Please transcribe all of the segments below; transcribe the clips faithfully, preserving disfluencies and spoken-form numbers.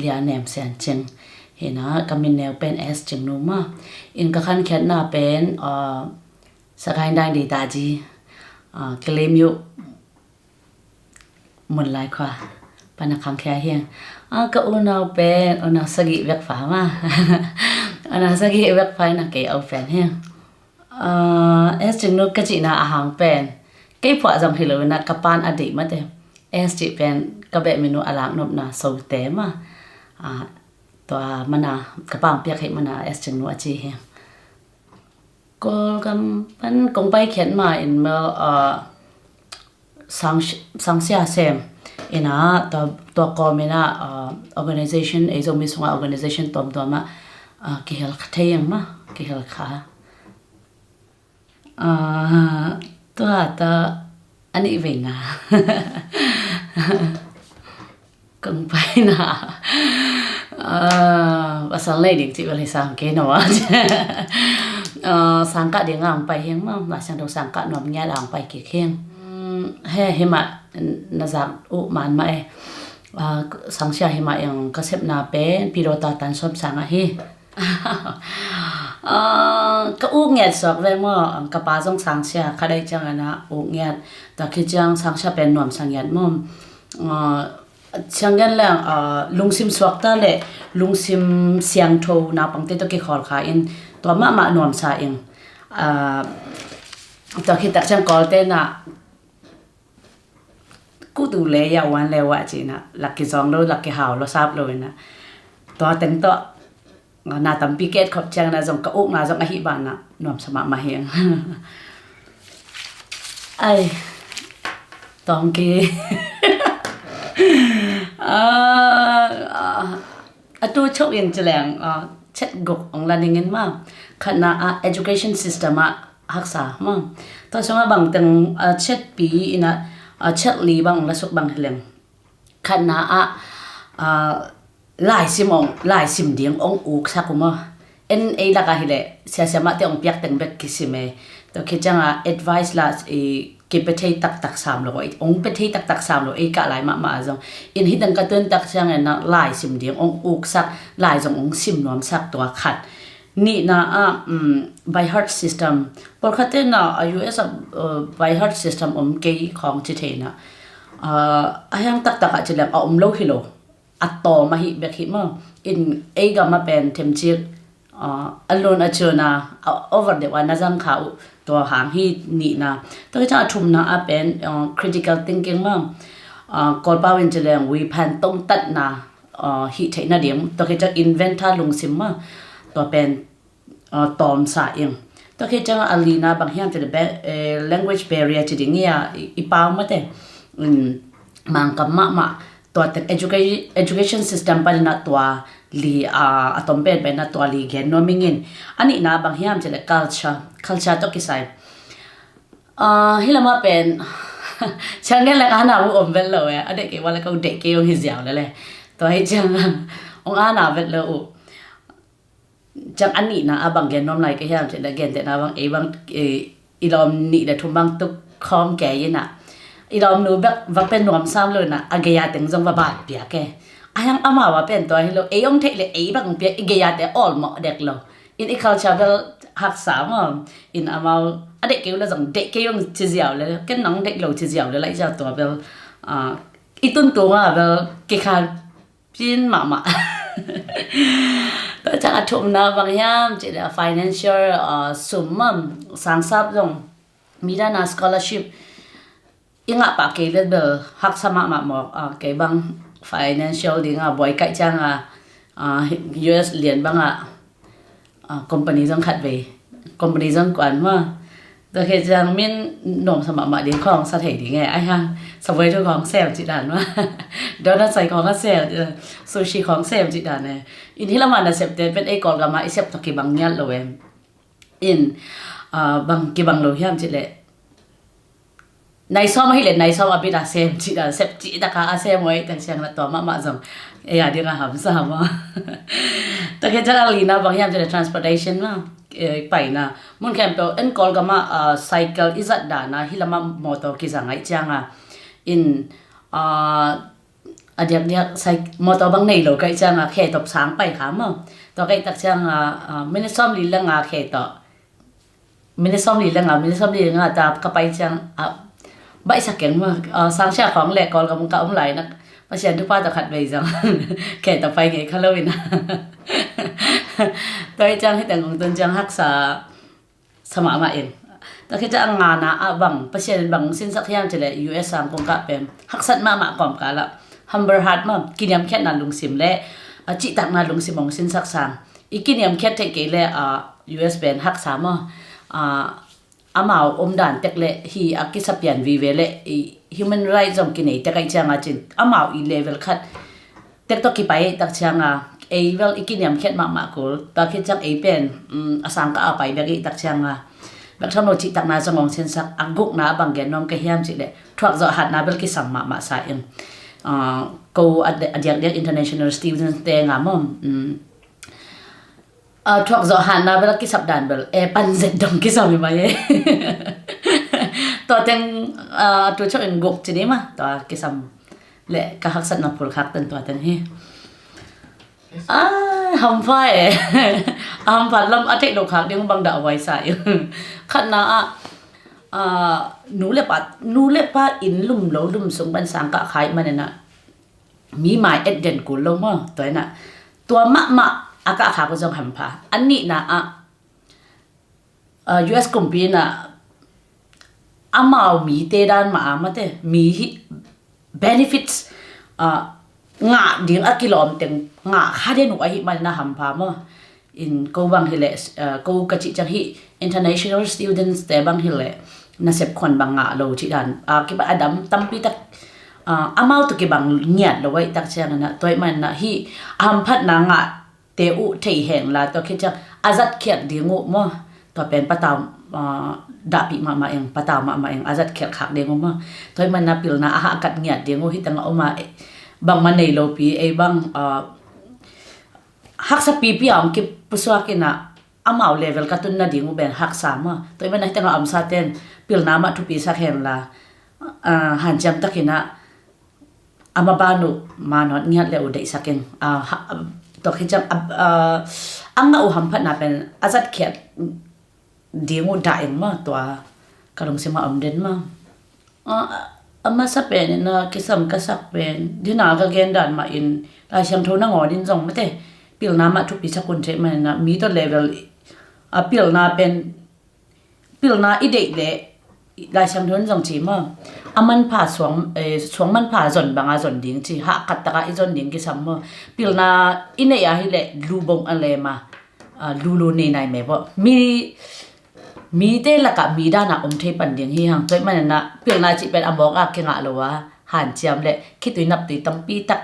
Lia Nem Sian Cing. Hi na, ka min neu pen S Cing Nu mah. In ka khankhiatna pen, uh, Sagaing Dang Di Daji, uh, Kilim Yu Mun Lai Khua pan a khangkhia hi. Ah, ka unau pen, unau sagih vekfa mah. Unau sagih vekfa in a kei au pen hi. Ah, S Cing Nu ka cihna a hang pen, kei phuah zong hi lo in a ka pan a deih mate. S cih pen ka beh min uh a lak nopna Sote mah. Ah, tua mana, ka pa hong piak hi mana S Cing Nu a ci hi. Kawlgam pan kong paikhiat ma in mel, ah, sang, sangsia sem in a, tua, tua kawm in a, ah, organization, ei Zomi sunga organization tuamtuam ah, ah, kihel kha thei ing ma, kihel kha. Ah, tua ta a nih vei nga. Kong paina. Ah, pasal nei ding cih bel hi sam kei no. Ah, sangkah ding ang pai hing ma, Lai Siangtho sangkah nuam ngiat ang pai kik hing. Hmm, he, hi mah na zak uh man mah e. Ah, sangsia hi mah ing ka sepna pen Pilota Tan Sawm Sang ahi. Ah, ka uk ngiat suak ve maw, ka pa zong sangsia, kha dai ciang ana uk ngiat, tua khi ciang sangsia pen nuamsa ngiat maw. Ah, ciang gen leng, ah, lungsim suakta le lungsim siangtho naupangte tawh kikhawl kha in, tua mahmah nuamsa ing. Ah, tua khi tak ciang Kawlte na kutu le ya wan le wah cihna, lak kizawng lo, lak kihau lo, sap lo ina. Tua teng tawh na tampi ket khop ciang na zong ka ukna zong ahi bana nuamsa mahmah hi. Ai, tawng ki. Ah, ah, a tu chok in ci leng, ah, chet guk ong la ning in ma. Khatna ah education system ah haksa ma. Tua sung ah bang teng, ah, chet pi in ah, ah, chet li bang la suk bang hi leng. Khatna ah, ah, laisim ong, laisim ding ong uk sak um a. En ei lak ah hi leh, siasia mahte ong piak teng bek kisim e. Tua khi ciang ah advice la, i, kipe thei taktak sam lo, ong pe thei taktak sam lo, ei kah lai mahmah a zong. In hi teng ka tun tak ciang en na laisim ding ong uk sak, lai zong ong sim nuam sak, tua khat. Nihna ah, um, by heart system. Pawlkhatte na a U S a, uh, by heart system om kei khawng ci thei na. Uh, a hiang taktak ah ci leng a om lo hi lo. A tawm ahi bek hi maw. In ei gam a pen themcik, ah, a lun a cun a, a over deuh a na zang kha uh, tua hang hi nihna. Tua hi ciang a thumna a pen, ah, critical thinking maw. Ah, Kawlpau in ci leng wi phan tongtatna, ah, hih theihna ding. Tua hi ciang inventor lungsim maw. Tua pen, ah, tawmsa ing. Tua khi ciang a lina bang hiam ci le ba-, eh, language barrier ci ding ia, i, i pau mate. Um, Mangkam mahmah, tua teng educa-, education system panin a tua li, ah, a tom penpen a tua li gen nuam ing in. A nihna bang hiam ci le culture, culture tawh kisai. Ah, hi lamah pen, ciang gen le ka hana uh om vel lo e, a deh kei ua le ka uh deh kei ong hi ziau le le. Tua hi ciang, ong ana vet lo uh. Ciang a nihna a bang gen nuam lai ka hiam ci le, gentehna bang, ei bang, eh, i lawm nih le thum bang tuk khawm kei in a. I lawmnu bek va pe nuam sam lo in a, a gei a teng zong va ban piak e. A hiang amau a pen tua hi lo, ei ong theih le ei bang piak, i gei a te awlmawh dek lo. In i culture bel haksa maw. In amau a deh kei uh le zong deh kei ong ci ziau le, ken nang deh lo ci ziau le lai zia tua bel, ah, i tun tung a bel kikhan pin mahmah. Tua ciang a thumna bang hiam ci le a financial, ah, sum maw, sangsap zong, mi dan a scholarship i ngah pah kei le bel haksa mahmah mawk, ah, kei bang financial ding a buai kaih ciang a, ah, U S lian bang a, ah, company zong khat vei, company zong kuan maw. Tua khi ciang min nuamsa mahmah ding khawng sa thei ding e, ai hang, Subway thu khawng sem ci dan maw. Donut sai khawng a sem, sushi khawng sem ci dan e. In hi lamah na septe pen ei Kawlgam ah i sep tawh kibang ngiat lo em. In, ah, bang kibang lo hiam ci le, nai sawm ahi le nai sawm a bit a sem ci dan, sep ci taka a sem oi, teng siang na tua mahmah zong ei a ding a hamsa maw. Tua khi ciang a lina bang hiam ci le transportation maw, eh, paina. Mun khempeuh en Kawlgam ah, ah, cycle i zat dan a, hi lamah motor kizang aih ciang a. In, ah, A diakdiak sai motor bang nei lo ka hih cianga khe tawh sang pai kha maw. Tua ka hih tak cianga minit sawmli le nga khe tawh, minit sawmli le nga, minit sawmli le nga ta ka pai ciang a baihsa keng maw. Sangsia khawng le Kawlgam ka om lai nak Pasian thupha tawh khat vei zong khe tawh pai ngei kha lo ina. Tua hi ciang hih teng kong tun ciang haksa sa mahmah in. Tua khit ciang a ngana ah bang Pasian in bang sinsak hiam cih leh U S sang kong kah pen haksat mahmah kawmkal ah humble heart maw, kiniamkhiatna lungsim le a cihtakna lungsim hong sinsak sang. I kiniamkhiat theih kei le a U S pen haksa maw. A amau omdan tek le hi a kisapian vive le i human right zong kinei tek ahi cianga cin amau i level khat tek tawh kipai tak cianga ei bel i kiniamkhiat mahmah kul. Tua khit ciang ei pen a sangkah a pai bek i tak cianga bek tham lo cihtakna zong hong sinsak. A gukna a bang gen nuam ka hiam cih leh thuak zawh hatna bel kisam mahmah sa in. Ko a diakdiak international students te nga maw. A thuak zawh hatna bel a kisap dan bel e pan zet dong kisam hi mai e. Tua teng a tu chok in guk ci ni ma tua kisam le ka haksatna phulkhak ten tua teng hi. A hampha e. A hampha lam a theih lo khak ding bang dah huai sa i. Khatna ah nu le pa, nu le pa inn lum lo lum sung pan sangkah khai manina mi mai et den kul lo maw. Tua ina tua mahmah a kah khak uh zong hampha. A nihna ah U S kumpi ina amau mite dan mah a mate mi hi benefits ngah ding a kilawm teng ngah kha den uh ahi manina hampha maw. In ko bang hi leh ko ka cih ciang hi international students te bang hi leh nasep khuan bang ngah lo cih dan a kiba a dam tampi tak amau tu kibang ngiat lo ahi tak ciang ina tua ih manina hi a hamphatna ngah te uh thei heng la tua khit ciang a zatkhiat ding uh maw. Tua pen patau dahpih mahmah eng, patau mahmah eng a zatkhiat khak ding uh maw. Tua ih manina pilna a hahkat ngiat ding uh hi teng a om a bangmah nei lopi ei bang haksa pipi a hong kipusuak ina amau level ka tunna ding uh ben haksa maw. Tua ih manina hi teng a omsa ten pilna mah thupi sak hen la hanciam tak ina a maban uh manawt ngiat le uh deihsak eng. Tua khit ciang a ngah uh hamphatna pen a zatkhiat ding uh dah eng maw tua ka lungsim a om den maw. A masa pen ina kisam ka sak pen dina ka gen dan mah in Lai Siangtho nangawn in zong mate pilna mah thupi sak un thei manina mi tawh level a pilna pen pilna i deih leh Lai Siangtho in zong ci maw. A manpha suang, suang manpha zon banga zon ding ci hahkat taka i zon ding kisam maw. Pilna i neih a hi leh lu bong a lema lulu nei nai me bawh mi mite lakah mi dana om thei pan ding hi hang. Tua ih manina pilna cih pen a mawk a kingah lo a hanciam le khitui naptui tampi tak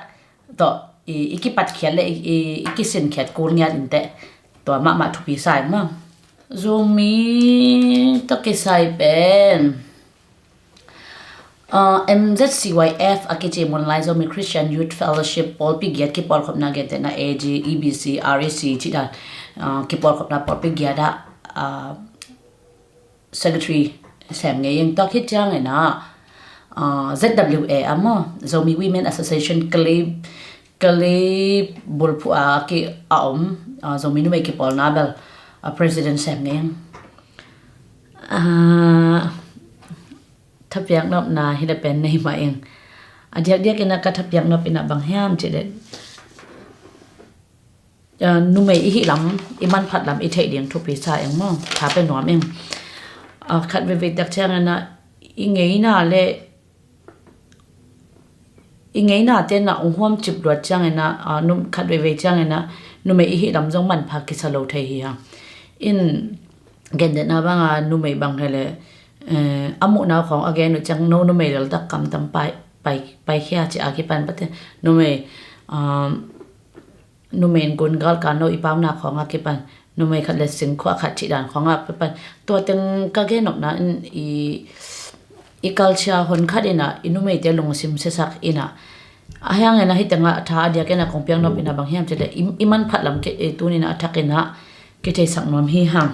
tawh i kipatkhiat le i kisinkhiat kul ngiat inteh tua mahmah thupi sa eng maw. Zomi tawh kisai pen M Z C Y F a kici Munlai Zomi Christian Youth Fellowship pawlpi giat kipawlkhopna gentehna A G, E B C, R E C cih dan kipawlkhopna pawlpi giat ah secretary sem ngei eng. Tua khit ciang ina Z W A a maw Zomi Women Association Kalay, Kalay bulphuh a ki a om Zomi numei kipawlna bel president sem ngei eng. Thapiak nopna hi le pen nei mah eng. A diakdiak ina ka thapiak nop ina bang hiam cih le numei i hih lam i manphat lam i theih ding thupi sa eng maw. Tha pe nuam eng. Khat veivei tak ciang ina i ngeina le i ngeina te na ong huam cip luat ciang ina khat veivei ciang ina numei i hih lam zong manpha kisa lo thei hi hang. In gentehna banga numei bang hi le a muhna khawng a gen uh ciang no numei leltak kamtam pai, pai, paikhia ci a kipan pate numei numei in gun galkal no i pauna khawng a kipan numei khat le singkhua khat cih dan khawng a kipan tua teng ka gen nopna in i i culture hon khat ina i numeite lungsim siasak ina a hiang ina hi tenga a tha a diak ina kong piak nop ina bang hiam cih le i manphat lam ke tuni ina a thak ina kitheisak nuam hi hang.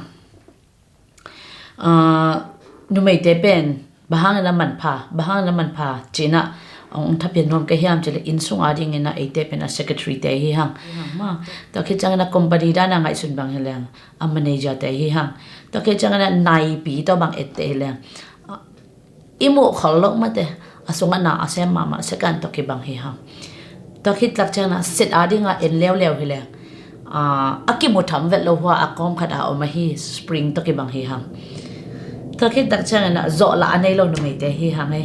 Numeite pen bang hang ina manpha, bang hang ina manpha cih ina hong thapian nuam ka hiam cih leh inn sung a dingin a eite pen a secretary te hi hang. Tua khit ciangin a company dan a ngaihsun bang hi leng a manager te hi hang. Tua khit ciangin a naipi tawh bang et te hi leng i muh khol loh mate, a sungah na a sem mahmah second tawh kibang hi hang. Tua khit tak ciangin a set a dingah en leuleu hi leng a kimu tham vet lo hua a kawm khat a om ahi spring tawh kibang hi hang. Tua khit tak ciangin a zawh lah a nei lo numeite hi hang e.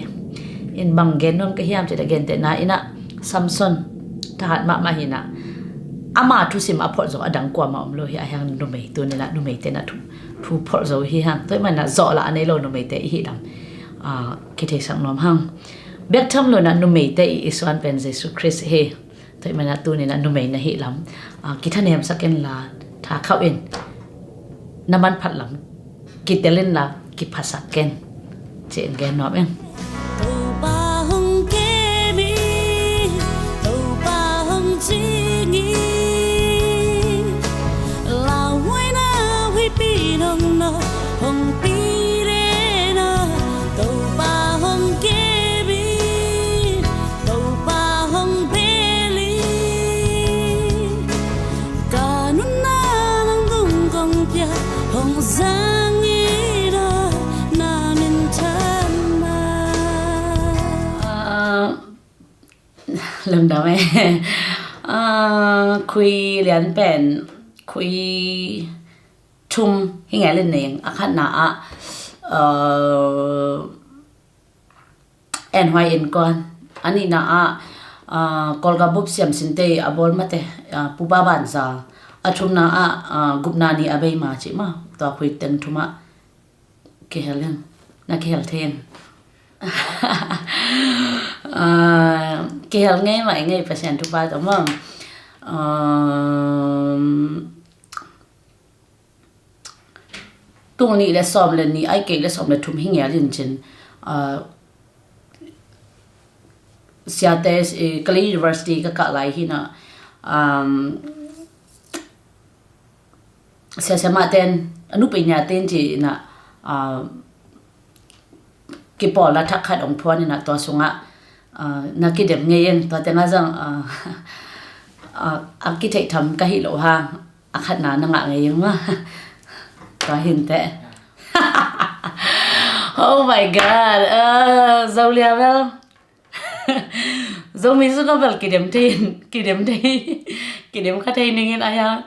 In bang gen nuam ka hiam cih leh gentehna in a Samson thahat mahmah hi in a ama thusim a pholh zo a dang kuamah om lo hi a, hiang numei tuni in a numeite in a thu, thu pholh zo hi hang. Tua ahih manin a zawh lah a nei lo numeite i hih lam kitheisak nuam hang. Bek tham lo in a numeite i suan pen Jesu Khrist hi. Tua ahih manin a tuni in a numei na hih lam kithanemsak in la, tha khauh in, na manphat lam kitel in la kiphasak ken, ci-in gen nuam ing. Topa hong kem in, Topa hong cing in, lauhuaina huihpi in hong nawk, hong pi le nawk. Topa hong kem in, Topa hong bel in, ka nunna nang tung kong pia, hong zang in aw, na minthanna. Ah, lemdam e. Ah, khui lian pen khui thum hi ngel in nei ing. A khatna ah, ah, En Huai Innkuan. A nihna ah, ah, Kawlgam bup siamsinte a bawl mate, ah, Pu Pa Banza. A thumna ah, ah, Gupna Ni a Bei Ma cih ma. Tua khui teng thum ah kihel in, na kihel thei in. Ah, kihel ngei mah ing ei, Pasian thupha tawh maw. Um, Tul nih le sawm le nih, ai kei le sawm le thum hi ngel in cin, ah, siate, eh, Kalay University ka kah lai hi in a, um, sia siamahte in, a nupei niate in ci in a, ah, kipawlna thak khat hong phuan in a, tua sungah, ah, na kidem ngei in, tua teng ah zong, ah, ah, a kitheih tham ka hih loh hang, a khatna na ngah ngei in maw. Tua hi inteh. Oh my God. Ah, Zolia bel, Zomi sungah bel kidem thei, kidem thei, kidem kha thei ning in a, hiang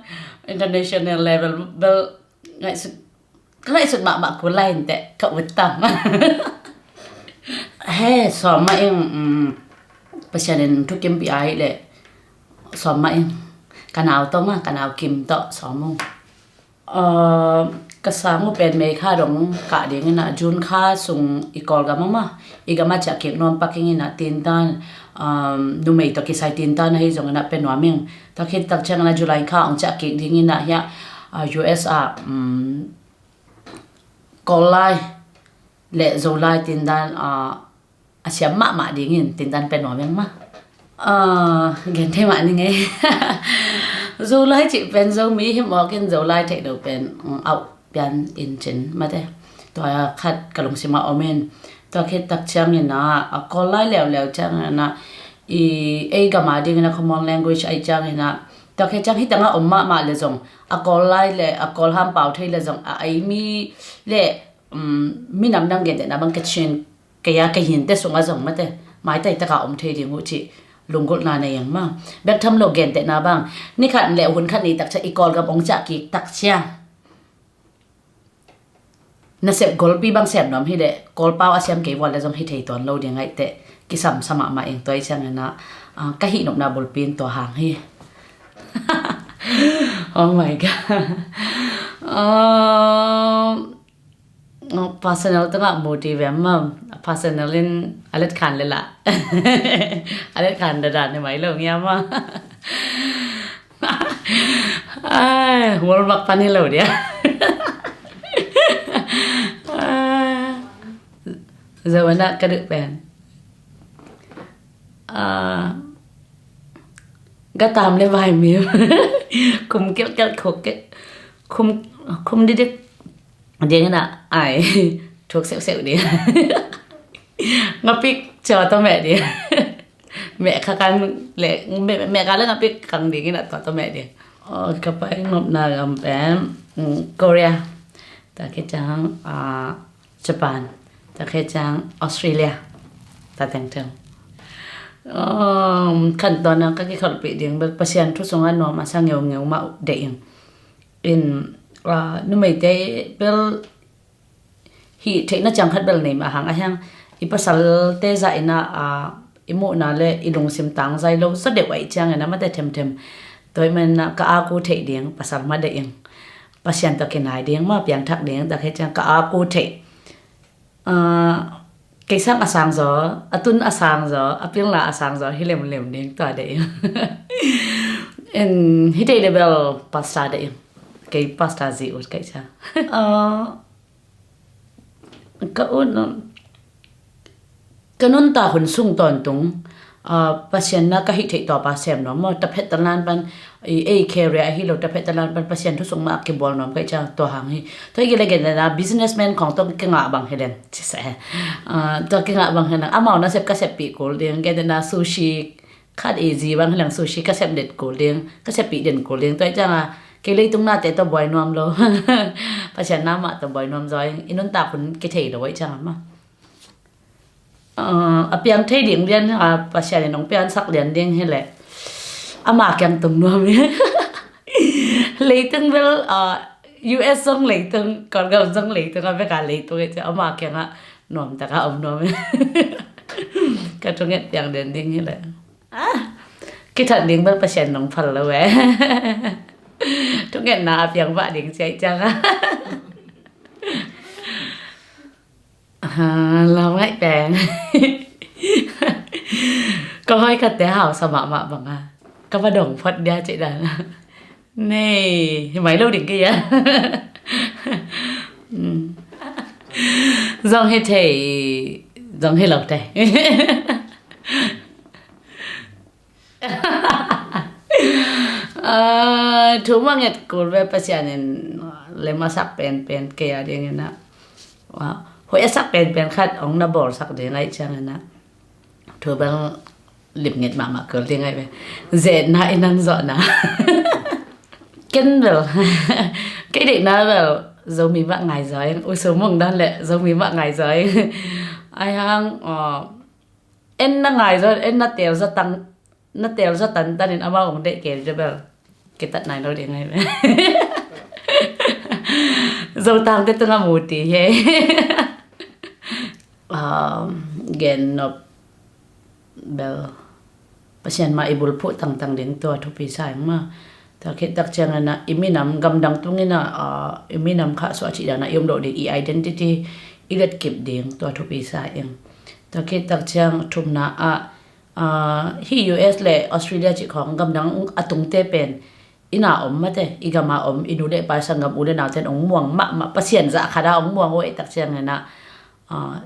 international level bel ngaihsut, ka ngaihsut mahmah kul lai inteh, ka ut tam. He, sawm mah ing, um, Pasian in thukimpih a hih leh sawm mah ing. Ka nau tawh mah, ka nau Kim tawh sawm ung. Ah, ka sang uh pen May kha dong kah ding in a, June kha sung i Kawlgam ah mah, i gam ah ciah kik nuam pak ing in a, tintan, um, numei tawh kisai tintan ahi zong in a pe nuam ing. Tua khit tak ciang in a July kha hong ciah kik ding in a, hiah, ah, U S ah, um, Kawllai le Zolai tintan, ah, a siam mahmah ding in tintan pe nuam ing maw. Ah, gen thei mah ning ei. Zolai cih pen Zomi hi mawk in, Zolai theih lo pen, mm, auh pian in cin mate. Tua khat ka lungsim ah om in. Tua khit tak ciang in a, a Kawllai leuleu ciang in a, i ei gam a ding in a common language ahih ciang in a, tua khit ciang hih teng ah om mahmah le zong, a Kawllai le a Kawl hampau thei le zong, a ei mi le, um, minam dang gentehna bang Kachin, kei a, Kachin te sungah zong mate, maitai tak a om thei ding uh cih lunggulhna nei ing maw. Bek tham lo gentehna bang, ni khat le hun khat ni tak ciang i Kawlgam hong ciah kik tak ciang, nasep golpi bang sem nuam hi leh, Kawlpau a siam kei vua le zong hi thei tuan lo ding ahih teh, kisam sa mahmah ing. Tua ahih ciang in a, ah, ka hih nopna bulpi in tua hang hi. Oh my God. Um, personal tungah mu ding ve maw. Personal in a let khan le lah. A let khan dadan hi mai lo ngiam maw. Ai, Walmart pan hi lo dia. Ah, zo a na ka duh pen, ah, ga tam le vai mim. Khum kelkel khuk ke. Khum, khum didik. Ding in a, ai, thuk seuhseuh ding. Ngapik caw tawh meh ding. Meh kha kan le, meh, meh ka le na pik kang ding in a tua tua meh ding. Oh, ka pai nopna gam pen, mm, Korea. Tua khit ciang, ah, Japan. Tua khit ciang Australia. Tua tengteng. Um, khantawn a ka kikholhpih ding bel Pasian thu sungah nuam a sa ngeungeu mah deih ing. In, ah, numeite bel hih theihna ciang khat bel nei mah hang a hiang i pasalte zah in a, ah, i muhna le i lungsim tangzai lo zaw deuh ahih ciangin a mate themthem. Tua ahih manin a ka aku theih ding pasal mah deih ing. Pasian tawh kinai ding mah piangthak ding tua khit ciang ka aku theih. Ah, kei sang a sang zaw, a tun a sang zaw, a pilna a sang zaw hi lemlem ding tua deih ing. In, hi theih le bel pastor deih ing. Kei pastor zi ut ka hih ciang. Ah, ka ut, ka nuntak hun sung tawntung, ah, Pasian na ka hih theih tawpa sem nuam maw, taphet talan pan, i, ei career ahi lo taphet talan pan Pasian thu sung mah a kibawl nuam ka hih ciang tua hang hi. Tua hi kei le gen na businessman khawng tawh kingah bang hi leng. Ci sa e. Ah, tua kingah bang hi leng. Amau nasep ka seppih kul ding, gen na sushi, khat i zi bang hi leng sushi ka sep den kul ding, ka seppih den kul ding. Tua hih ciang a, kei leitung nate tawh buai nuam lo. Pasian na mah tawh buai nuam zaw ing, i nuntak hun kithei lo ahih ciang a mah. Ah, a piang thei ding lian a Pasian in hong piansak lian ding hi leh. Ama kiang tung nuam hi. Leitung bel, ah, U S zong leitung, Kawlgam zong leitung, a bek a leitung ahih ciang ama kiangah nuamtak a om nuam hi. Ka thunget piang den ding hi leh. Ah, kithat ding bel Pasian nong phal lo e. Thungetna a piang vah ding ci ahih ciang a. Ah, lau ngaih pen. Ka hoi khatte hausa mahmah bang a. Ka va dong phot dia cih dan. Nei, hi mai lo ding kei a. Mm. Zong hi thei, zong hi lo thei. Ah, thu mah nget kul ve Pasian in lem a sak penpen kei a ding in a. Ah, hoih a sak penpen khat hong na bawlsak ding ahih ciang in a. Thu bang lim nget mahmah kul ding ahi ve. Zetna i nan zawhna. Ken bel. Kei deihna bel. Zomi mah ngai zaw ing. U Sum Mung dan le Zomi mah ngai zaw ing. Ahi hang, aw, en na ngai zaw, en na teel zaw tang, na teel zaw tantan in amau hong deih kei le bel. Kitat nai lo ding ahi ve. Zotangte tungah mu ti hi. Um, gen nop bel Pasian mah i bulphuh tangtang ding tua thupi sa ing maw. Tua khit tak ciangin a i minam gamdang tungin a, ah, i minam khahsuah cih dan a i om loh ding i identity i letkip ding tua thupi sa ing. Tua khit tak ciang thumna ah, ah, hih U S le Australia cih khawng gamdang a tungte pen i na om mate, i gam a om, i nu le pa sanggam u le naute in hong muang mahmah, Pasian zah khat a hong muang uh ahih tak ciangin a, ah,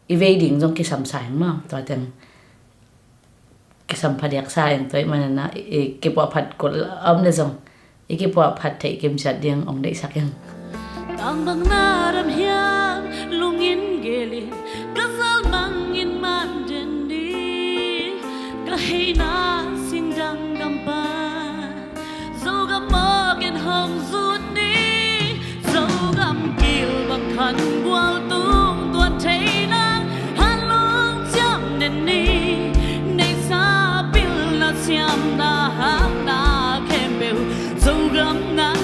i vei ding zong kisam sa ing maw, tua teng kisam phadiak sa ing tua ahih manin a, i, i kipuah phat kul a om le zong, i kipuah phat theih kimsiat ding hong deihsak ing. Tangbang na ram hiam lungin gelin ka zal mangin man den ding ka heina singdang gam pan. Zogam mawk in hong zut ni. Zogam kil bang khan gual tung tuan thei nang han lung ciam nen ni. Neisa pilna siamna hakna khempeuh Zogam ngan